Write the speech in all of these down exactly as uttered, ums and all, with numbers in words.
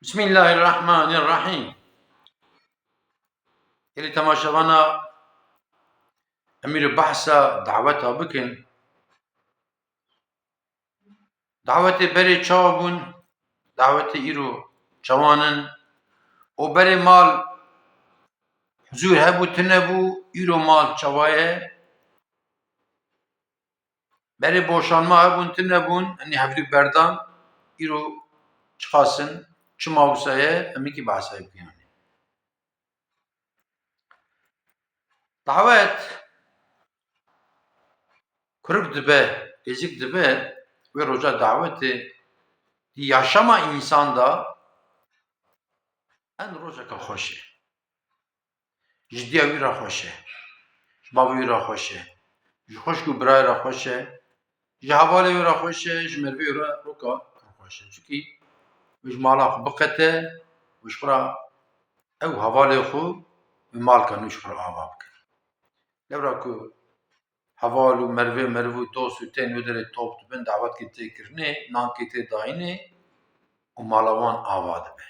Bismillahirrahmanirrahîm. Gelî temaşevana, em îro behsa daweta bikin. Dawetê berê çawa bûn? Dawetê îro çawan in? Û berê mal huzûr hebû, tune bû, îro mal çawa ye? Berê boşanma hebûn, tune bûn, enî hevdû berdan, îro çiqas in, çima wisa ye, em ê kî behsa wê bikin. Dawet kurik dibe, nêzik dibe, wê roja dawetê di yaşama însan de en rojeka xweş e. Ji diya wî re xweş e. Ji bavê wî re xweş e. Ji xwişk û birayê re xweş e. Ji hevalê wî re xweş e, ji merivê wî re roka xweş e. Çikî wê ji mala xwe biqete û ji xwe re ew hevalê xwe wê malka nû ji xwe re ava bike. Lewra ku heval û merivê, meriv û dost û tên wê derê top dibin, dawetkê tê kirinê, nankê tê dayînê û mala wan ava dibe.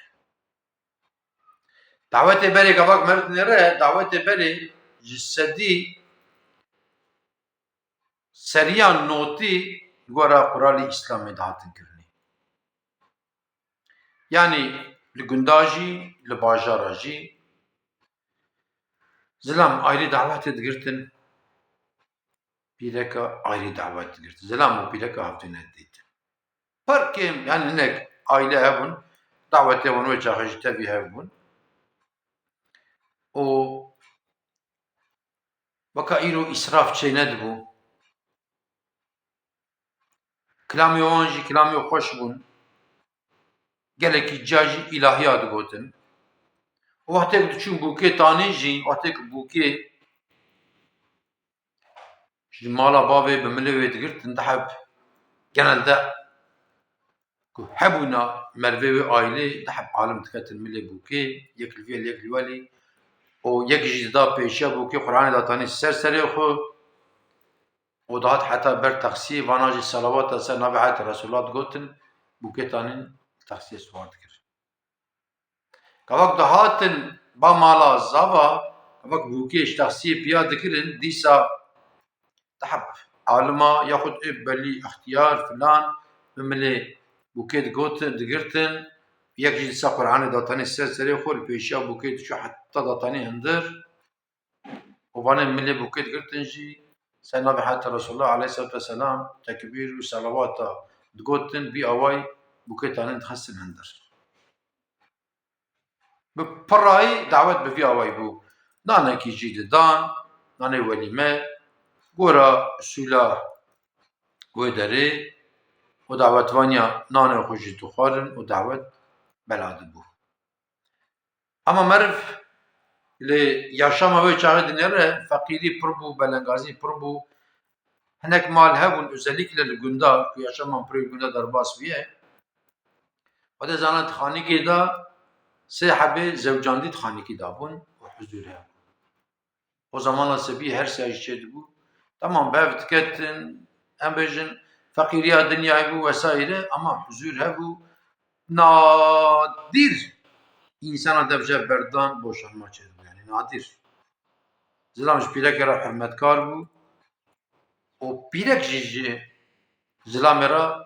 Dawetê berê gavak meriv dinêre, dawetê berê ji sedî seriyan notî li gora quralê Îslamê dihatin kirinê. Yanî li gunda jî, li bajara jî zilam ayrî dawetê digirtin, pîreka ayrî dawet digirtin. Zilam û pîreka hevdû nedîtin. Pir kêm, yanî hinek aîle hebûn, dawetê wan wê çaxê ji tevî hebûn. Û weka îro îsraf çênedibû. Kilamê wan jî kilamê xweş bûn. Gelekî ca jî îlahiya digotin. Û wextê ku diçûn bûkê tanîn jî, wextê ku bûkê ji mala bavê bi milê wê digirtin, diheb genelde ku hebûna merivê wê aîlê, diheb alim diketin milê bûkê, yek li vê, yek li welî, û yek jî dida pêşiya bûkê, Quranê datanî ser serê xwe, û dihat heta ber texsiyê, vana jî selawata ser navê heta Resulullah digotin, bûkê tanîn texsiyê siwar dikir. Gavak dihatin ba mala zava, gavak bûkê ji texsiyê piya dikirin, dîsa diheb alima yaxud ê belî extiyar filan bi milê bûkê digotin, digirtin, yek jî dîsa Quranê datanî ser serê xwe, li pêşiya bûkê diçû heta datanî hindir. Û vanê milê bûkê digirtin jî, ser navê heta Resulullah aleyhisselatu vesselam tekbîr û selawata digotin, bî awayî bûkê tanîn dixistin hindir. Bi pirayî dawet bi vî awayî bû. Nanekî jî didan, nanê welîme, gora sûla wê derê û dawetvaniya nanê xwe jî dixwarin û dawet bela dibû. Ama meriv li yaşama wê çaxê dinêre, feqîrî pir bû, belengazî pir bû. Hinek mal hebûn, özellikle li gunda, ku yaşama pirê li gunda derbas bûye. Xwedê zana di xanîkê de sê hebê zewcandî di xanîkê de bûn û huzûr hebû. O zamana sebî her seyî çê dibû. Tamam, bev diketin, em bêjin, feqîriya dinyayê bû vesaire, ama huzûr hebû. Nadir însana dev je berdan boşanma çêdibû, yani nadir. Zilam ji pîrekê re hurmetkar bû û pîrek jî ji zilamê re,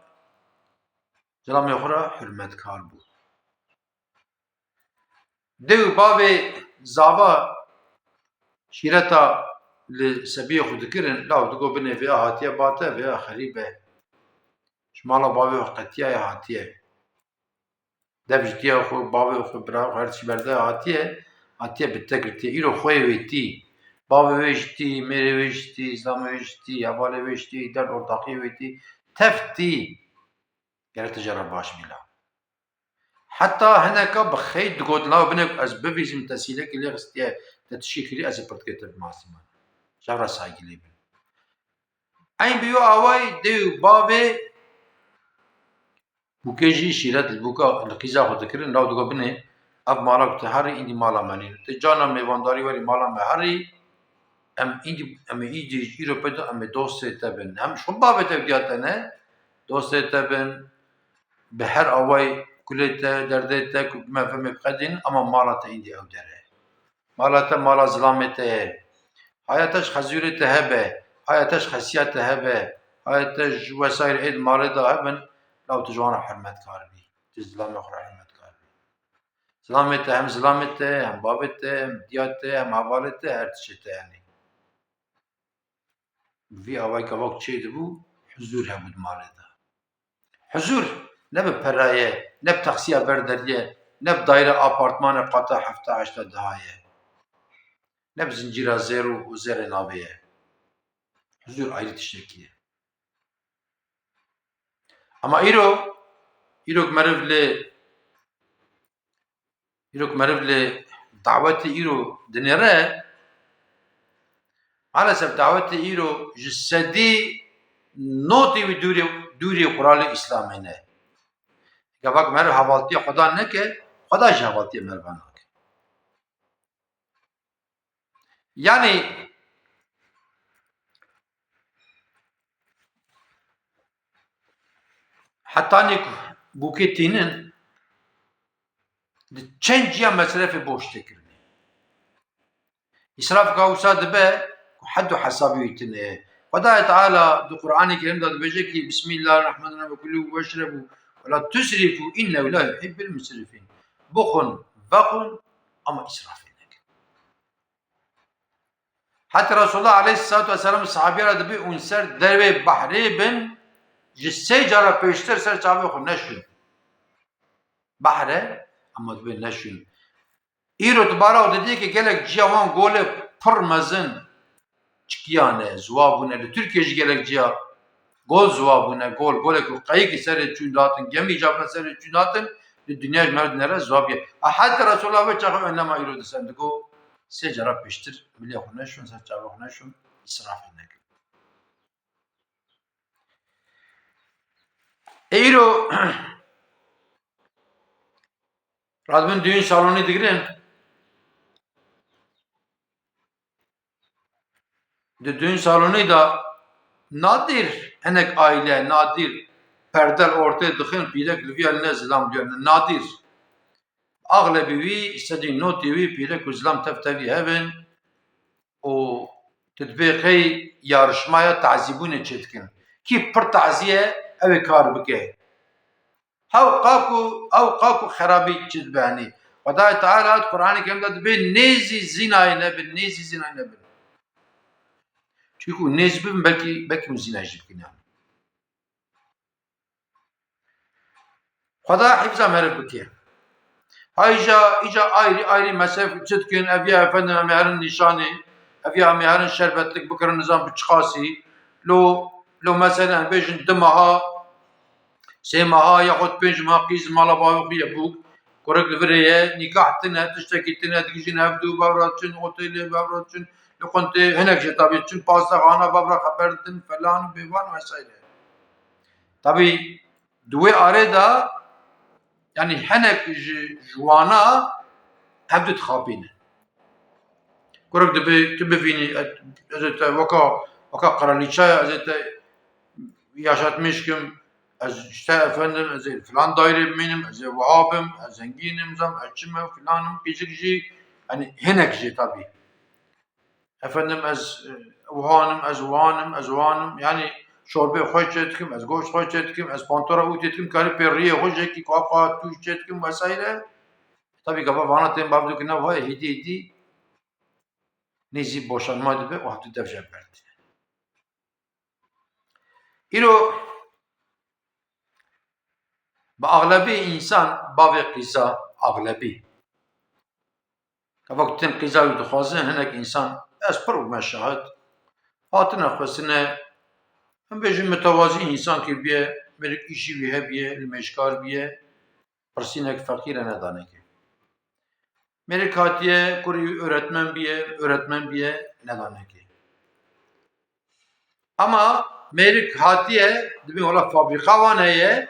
zilamê xwe re hurmetkar bû. Dê û bavê zava şîreta li sebiyê xwe dikirin, law digo binê vêya hatiye bate, vêya xerîb e. Ji mala bavê xwe qetiyaye hatiye. Dev ji diya xwe, bavê xwe, bira xwe, her tişt berde hatiye, hatiye bi te girtiye. Îro xweyê wê tî, bavê wê jî tî, mêrê wê jî tî, zilamê wê jî tî, hevalê wê jî tî, derd ortaqiyê wê tî, tev tî. Gerek te jê re baş bî la. Heta hineka bi xeyt digot, law binê ku ez bivîzim, te sîlekî lê xistiye, te tişî kirî, ez ê pirtikê te bimasiman. Ji hev re saygî lê bin. Eyn bi yo awayî dê û bavê bûkê jî şîret li bûka, li qîza xwe dikirin, law digot binê, ev mala ku te herî, îndî mala me nîn. Te carna mêvandarî werî mala me herî, em îndî, em ê îdî îro peyda, em ê dostê te bin. Em ji xwe bavê te diya te ne, dostê te bin, bi her awayî kulê te, derdê te, ku me femê biqedîn, ama mala te îndî ew der e. Mala te mala zilamê te ye. Haya te ji xezûrê te hebe, haya te ji xesiya te hebe, haya te ji wesaîr ê di malê de hebin, law tu ji wan re hurmetkar bî. Tu zilamê xwe re hurmetkar bî. Zilamê te hem zilamê te, hem bavê te, hem diya te, hem hevalê te, her tiştê te, yanî. Bi vî awayî gava ku çêdibû, huzûr hebû di malê de. Huzûr ne bi pera ye, ne bi taksiya ber derî ye, ne bi daîre apartmanê qata hefta heşta daha ye. Ne bi zincîra zêr û, û zêrê navê ye. Huzûr ayrî tiştekî ye. Ama îro, îro ku meriv lê, îro ku meriv lê dawetê îro dinêre, maalesef dawetê îro ji sedî notî wî dûrê, dûrê quralê Îslamê ne. Gava ku meriv hevaltiya Xweda neke, Xweda jî hevaltiya meriva nake. Yanî hetanî ku bûkê tînin, di çend ciya mesrefê boş tê kirinê. Îsraf ka wisa dibe ku hed û hesabê wî tune ye. Xwedayê Teala di Qur'anê Kerîm de dibêje ki, "Bismillahirrahmanirrahîm, ve kulû veşrebû ve la tusrîfû innehu la yuhibbul musrifîn." Bixwin, vexwin, ama îsrafê nekin. Heta Resulullah aleyhissalatu vesselam sahabiya re dibê hûn ser dervê behrê bin, ji sê cara pêştir ser çavê xwe neşûn. Behr e, ama dibê neşûn. Îro tu bara didî ki gelek ciya wan golê pir mezin çikiyan e, ziwa bûne. Li Tirkiye jî gelek ciya gol ziwa bûne, gol, golek ku qeyikî serê çûn datin, gemî jî hatin serê çûn datin, li dinya jî meriv dinere ziwa bûye. A heta Resulullah vê çaxê, enema îro disen digo, sê cara pêştir milê xwe neşûn, ser çavê xwe neşûn, îsrafê nekin. Ê îro radibin düğün salonî digirin. Di düğün salonî de nadir hinek aîle, nadir perde li ortê dixin, pîrek li viya ne, zilam li viya ne, nadir. Axlebî wî, sedî notî wî, pîrek û zilam tev tevî hev in û tu dibê qey yarişmaya tazîbûnê çêdikin. Kî pir tazî ye, ew ê kar bike. Hew qa ku, ew qa ku xerabî çi dibe, yanî Xwedayê Teala di Qur'anê Kerîm de dibê nêzî zînayê nebin, nêzî zînayê nebin. Çunku nêz bibin, belkî, belkî hûn zînayê jî bikin, yanî. Xweda hifza meriv bike. Ha îca, îca ayrî ayrî mesref çi dikin, ev ya efendim em ê herin nîşanê, ev ya em ê herin şerbetlik bikirin, nizam bi çiqasî. Lo, lo mesela em bêjin du meha, sê meha yaxud pênc meha qîz mala bavê xwe ye bûk, kurik li virê ye, nîkah tune, tiştekî tune, digihîjin hevdû, bevra diçin otêlê, bevra diçin li quntê, hinek jî tabî diçin pastexana, bevra xeber didin, felan û bêvan û vesaire. Tabî di wê arê de, yanî hinek ji, ji wana hevdu dixapînin. Kurik dibê tu bivînî, ez ê te weka, weka qiralîçe ye, ez ê te yaşatmîş kim, ez ji te efendim, ez ê filan daîrê bimînim, ez ê wiha bim, ez zengîn im, zam, ez çi me, filan im, qîzik jî, yanî hinek jî tabî. Efendim, ez, e, wihan im, ez wan im, ez wan im. Yanî çorbê xwe çê dikim, ez goşt xwe çê dikim, ez pantora ûtê dikim, karî pê riyê xwe jekî ku apa tûj çê dikim vesaire. Tabî gava vana tên bav dikin, ne, vay, hêdî hêdî nêzî boşanma dibe û hevdû dev jê berdine. Îro bi axlebî însan bavê qîza, axlebî. Gava ku tên qîza wî dixwazin, hinek însan, ez pir bûme şahid, hatine xwestine, em bêjin mitewazî însan kiribiye, mêrik îşî wî hebiye, limêjkar biye, pirsînek feqîre nedanekê. Mêrik hatiye, kurî wî öğretmen biye, öğretmen biye, nedanekê. Ama mêrik hatiye, dibên wela fabrîka wan heye,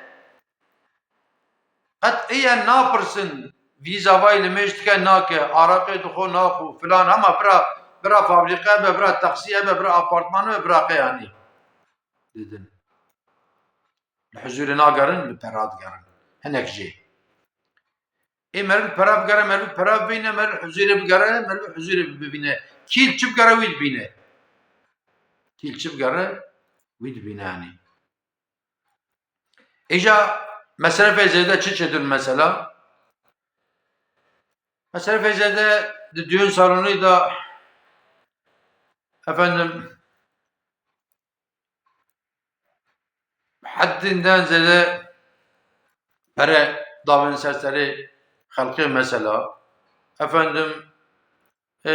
qet îye napirsin, vîza vay limêj dike nake, araqê dixwe naxwe, filan, ama bira, bira fabrîka be, bira taksiye be, bira apartman be, bira qey anî. Didin. Li huzûrê nagerin, li pera digerin. Hinek jê. Ê meriv pera bigere, meriv pera bibîne, meriv huzûrê bigere, meriv huzûrê bibîne. Kî li çi bigere wî dibîne. Kî li çi bigere wî dibîne yanî. Îca mesrefê zêde çi çêdin mesela? Mesrefê zêde di düğün salonî de efendim heddinden zêde pere davên ser serê xelkê mesela. Efendim, e,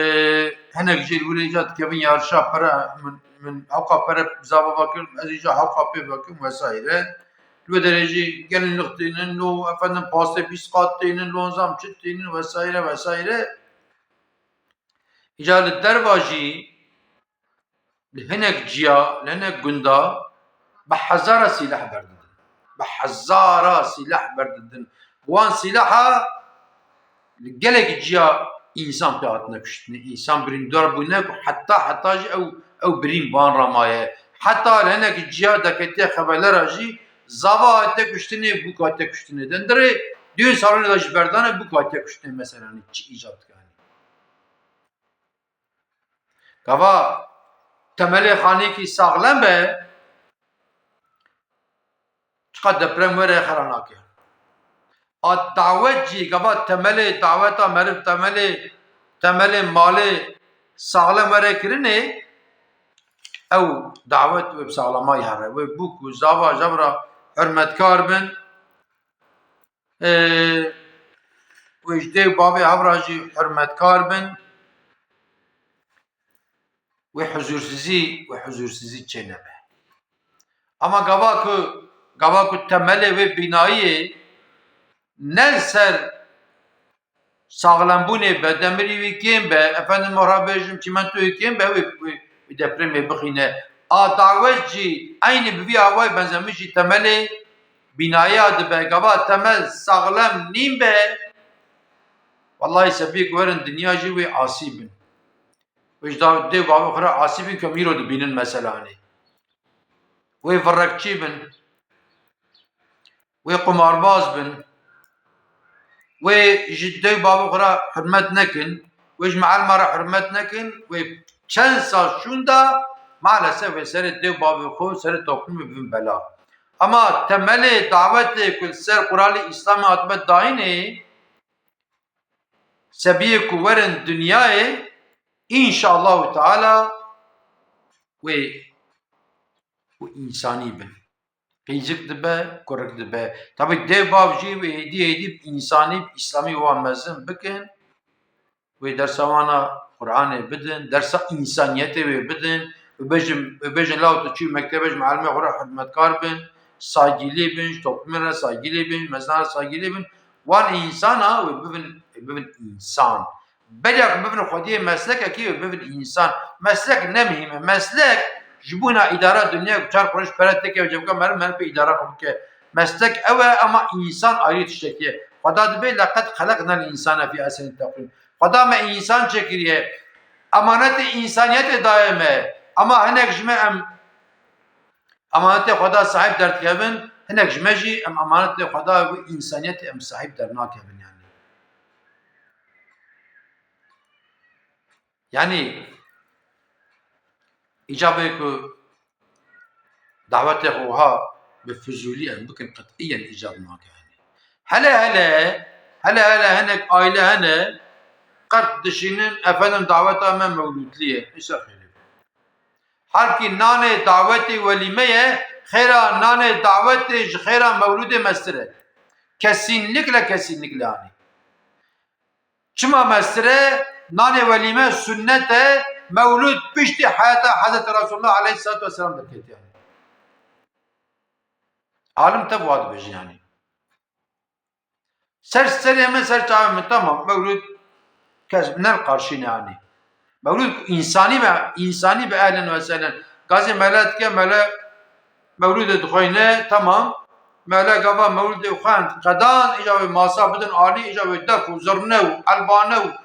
hinek jî li wir îca dikevin yarişa pere, min, min hewqa pere zava vekirin, ez îca hewqa pê vekim vesaire. Li wê derê jî gelin nix tînin, lo efendim pastê bîst qat tînin, lo nizam çi tînin vesaire vesaire. Îca li derva jî li hinek ciya, li hinek gunda bi hezara sîleh berdidin. Bi hezara sîleh berdidin. Wan sîleha li gelek ciya însan pê hatine kuştinê. Însan birîndar bûne ku heta, heta jî ew, ew birîn van re maye. Heta li hinek ciya deketiya xevelera jî zava hate kuştinê, bûk hate kuştinê. Dendirê düğün salonê de jî berdane bûk hate kuştinê mesela, çi îcad dikane. Gava temelê xanîkî saxlem be, çiqas deprem were xera nake. A dawet jî gava temelê daweta meriv temelê, temelê malê saxlem were kirinê, ew dawet wê bi saxlemay here. Wê bûk û zava jevra hurmetkar bin. Ê, wê ji dê û bavê hev re jî hurmetkar bin, wê huzûrsizî, wê huzûrsizî çê nebe. Ama gava ku, gava ku temelê wê bînayiyê ne li ser saxlembûnê be, demirî wî kêm be, efendim, me re bêjim çîmentoyê kêm be, wê, wê, wê depremê bixîne. A dawet jî eynî bi vî awayî benzemiş jî temelê bînaya dibe. Gava temel saxlem nîn be, wellahî sebiyê ku werin dinya jî wê asî bin. Wê ji da-, dê û bavê xwe re asî bin ku em îro dibînin mesela, hanê. Wê virekçî bin. Wê qumarbaz bin, wê ji dê û bavê xwe re hurmet nekin, wê ji mielma re hurmet nekin, wê çend sal şûnda maalesef wê serê dê û bavê xwe, serê toplumê bibin bela. Ama temelê dawetê ku li ser Quralê Îslamê hatibe dayînê, sebiyê ku werin dinyayê, înşallahu teala wê, wê însanî bin. Qîzik dibe, kurik dibe. Tabî dê û bav jî wê êdî êdî bi însanî, bi îslamî wan mezin bikin. Wê dersa wana Qur'anê bidin, dersa însaniyetê wê bidin. Wê bêjin, wê bêjin law tu çû mektebe ji mielmê xwe re hurmetkar bin, saygilî bin, ji toplumê re saygilî bin, ji mezinan re saygilî bin. Wan însana wê bibin, wê bibin însan. Beriya ku bibin xwediyê meslekekî wê bibin însan. Meslek ne muhîm e. Meslek ji bûna îdara dinya ku çar qurêş pere têke cebka meriv meriv pê îdara xwe bike. Meslek ew e, ama însan ayrî tiştekî ye. Xweda dibê leqed xeleqnel însane fî ehsenî teqwîm. Xweda me însan çêkiriye. Emanetê însaniyetê daye me. Ama hinek ji me em Emanetê Xweda sahîb derdikevin, hinek ji me jî em emanetê Xweda wê însaniyetê em sahîb dernakevin yanî. Yanî, îcabê ku dawetê xwe wiha bi fizûlî em bikin, qet'iyen îcab nake. Hele hele, hele hele hinek aile hene, qet dişînin, efendim, daweta me mewlûtlî ye. Îsa xêrê. Halkî nanê dawetê welîme ye, xêra nanê dawetê ji xêra mewlûdê mestir e. Kesînlikle, kesînlikle anî. Çima mestir e? Nanê welîme sunnet e, mewlûd piştî heyata Hezretî Resulullah aleyhisselatu vesselam derketiye. Alim tev wa dibêjin yanî. Ser serê min, ser çavê min, tamam, mewlûd kes ne li qarşî ne anî. Mewlûd însanî be, însanî be, ehlen ve sehlen. Gazê mele dike, mele mewlûdê dixweyne, tamam. Mele gava mewlûdê xwend, qedan, îca wê masa bidin alî, îca wê def û zirne û elbane û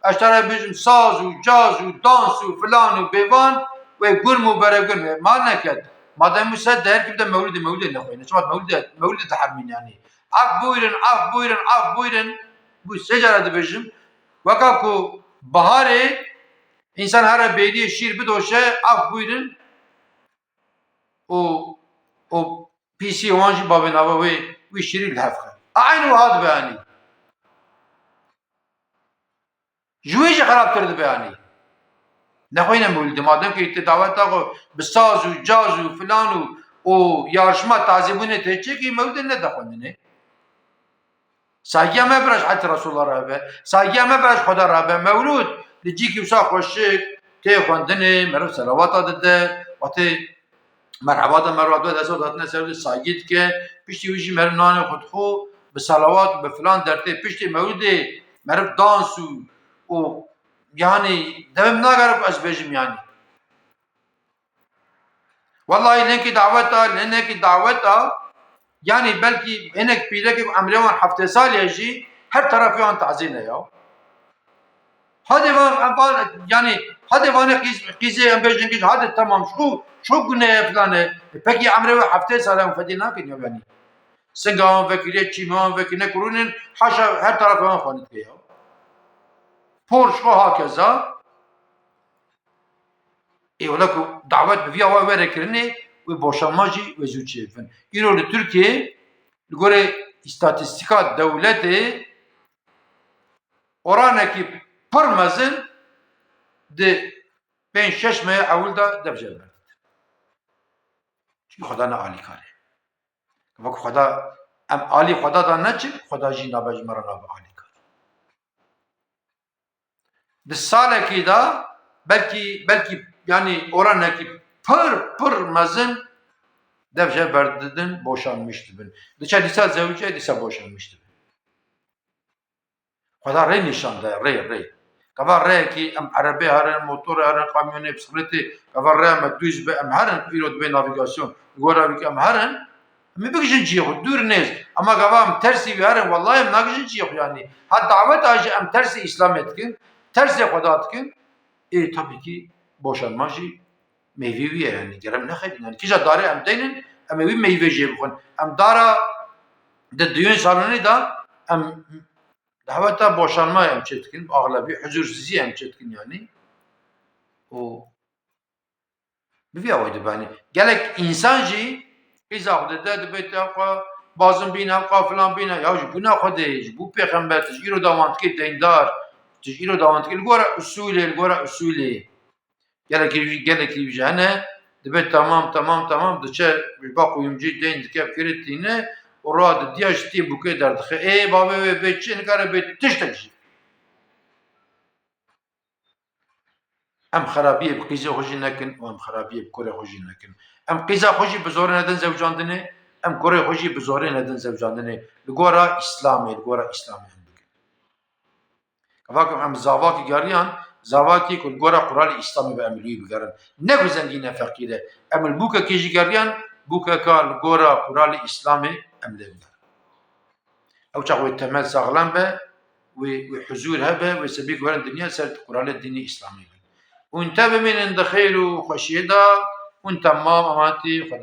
ez te re bêjim saz û caz û dans û filan û bêvan wê gurm û beregurm e. Ma neket. Madem wisa de her kim de mewlûdê, mewlûdê nexweyne. Çima mewlûdê, mewlûdê dihermîne yanî. Af buyurun, af buyurun, af buyurun. bû sê cara dibêjim, weka ku biharê însan here bêriyê şîr bidoşe, af bûyrin û, û pîsiyê wan jî bavê nava wê, wî şîrî li hev xe. A eynî wiha dibe anî. Ji wê jî xerabtir dibe anî. Nexwîne mewlidê. Madem ki te daweta xwe bi saz û caz û filan û, û yarışma tazîbûnê tê çêkî, mewlidê nede xwendinê. Saygîya me bira ji het Resulullah re hebe. Saygîya me bira ji Xweda re hebe. Mewlûd li cîkî wisa xweşik tê xwendinê, meriv selawata dide, watê merheba de merheba dua dest hatine ser de saygî dike. Piştî wî jî meriv nanê xwe dixwe, bi selawat û bi filan dertê. Piştî mewlidê meriv dans û, û yanî devim nagere ku ez bêjim yanî. Wellahî hinekî daweta, hinekî daweta, yanî belkî hinek pîrekê ku emrê wan heftê salî ye jî her terefê wan tazî ne ya. Hadê van, em van, yanî hadê vanê qîz, qîzê em bêjin qîz, hadê temam, ji xwe, ji xwe gune ye filan e. E, pekî emrê wê heftê sal e, em fedî nakin ya yanî. Singa wan vekirî ye, çîma wan vekirî ne kurûnên, haşa her terefê wan xwe dike ya. Por ji xwe hakeza. Ê wele ku dawet bi vî awa were kirinê, wê boşanma jî wê zû çêbibin. Îro li Tirkiyê li gorê îstatîstîka dewletê oranekî pir mezin di pênc şeş mehê ewil de dev jê berdidin. Çimkî Xweda ne alîkar e. Wek Xweda, em alî Xweda de neçin, Xweda jî nabe ji me re nabe alîkar. Di salekî de belkî, belkî yanî oranekî pir, pir mezin dev jê berdidin, boşanmiş dibin. Diçe dîsa zewicê, dîsa boşanmiş dibin. Xweda rê nîşan de, rê, rê. Gava rêyekî em erebê herin, motorê herin, kamyonê, bisikletê, gava rê me dûz be, em herin, îro dibe navigasyon. Li gora wî em herin, em ê bigijin cihê xwe, dûr nêz. Ama gava em tersî wî herin, wellahî em nagijin cihê xwe yanî. Ha daweta jî em tersê Îslamê dikin, tersê Xweda dikin, ê tabî kî boşanma jî meyvê wî ye yanî. Gerek nexebin yanî. Kîja darê em deynin, em ê wî meyvê jê bixwin. Em dara di duyên salonê de em daweta boşanma em çê dikin, axlebî huzursizî em çê dikin yanî. Û bi vî awayî dibe yanî. Gelek însan jî qîza xwe dide, dibê te xwe bazin bîne, xwe filan bîne. Ya ji bûna Xwedê, ji bo pêxember, tu ji îro dawan dikî deyndar, tu ji îro dawan dikî li gora usulê, li gora usulê. Gelekî, gelekî ji hene, dibe tamam, tamam, tamam, diçe ji ba quyumcî deyn dike, kirê tîne, û ra didiya ji tî bûkê derdixe. Ê, bavê wê bê çi, nikare bê tiştek jî. Em xerabiyê bi qîzê xwe jî nekin û em xerabiyê bi kurê xwe jî nekin. Em qîza xwe jî bi zorê nedin zewcandinê, em kurê xwe jî bi zorê nedin zewcandinê. Li gora Îslamê, li gora Îslamê em bikin. Kevaka em zavakî geriyan, zavakî ku li gora Quralê Îslamê be em li wî bigerin. Ne ku zengîn e feqîr e. Em li bûkekê jî geriyan, bûkeka li gora Quralê Îslamê em lê bigerin. Ew çax wê temel saxlem be, wê, wê huzûr hebe, wê sebî ku werin dinya ser Quralê dînê Îslamê bin. Hûn te bimînin di xêr û xweşiyê de, hûn temam ematî Xwedê